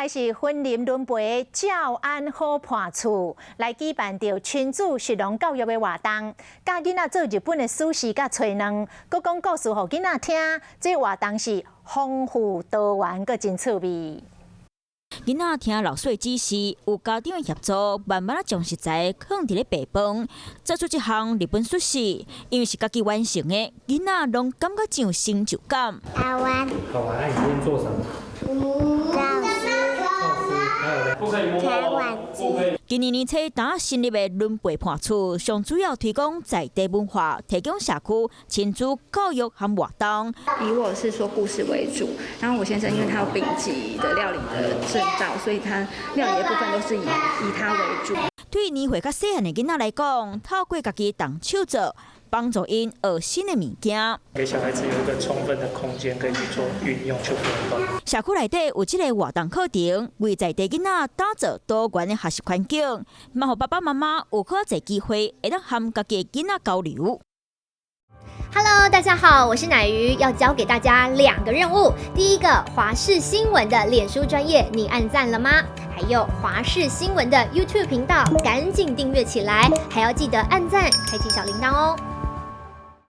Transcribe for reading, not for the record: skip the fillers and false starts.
來是雲林崙背照安好伴厝來舉辦著親子食農教育的活動，教囡仔做日本的壽司佮炊卵，閣講故事予囡仔聽。這活動是豐富多元，閣真趣味。囡仔聽老師的指示，有家長的協助，慢慢仔將食材放佇咧白飯，做出這項日本壽司，因為是家己完成的，囡仔攏感覺真有成就感。好玩。好玩，那你今天做什麼？壽司。台灣雞。今年年初剛成立的崙背伴厝，上主要推廣在地文化，提供社區親子教育和活動。以我是說故事為主，然後我先生因為他有丙級的料理的證照，所以他料理的部分都是以他為主。對年歲較細漢的囡仔來講，透過家己動手做，幫助𪜶學新的物件，給小孩子有一個充分的空間可以去做運用、去活動。社區內底有這個活動課程，為在地囡仔打造多元的學習環境，嘛予爸爸媽媽有較濟機會會當和家己的囡仔交流。 Hello，大家好，我是乃瑜，要交給大家兩個任務。第一個，華視新聞的臉書專頁，你按讚了嗎？還有華視新聞的 YouTube 頻道，趕緊訂閱起來，還要記得按讚，開啟小鈴鐺哦。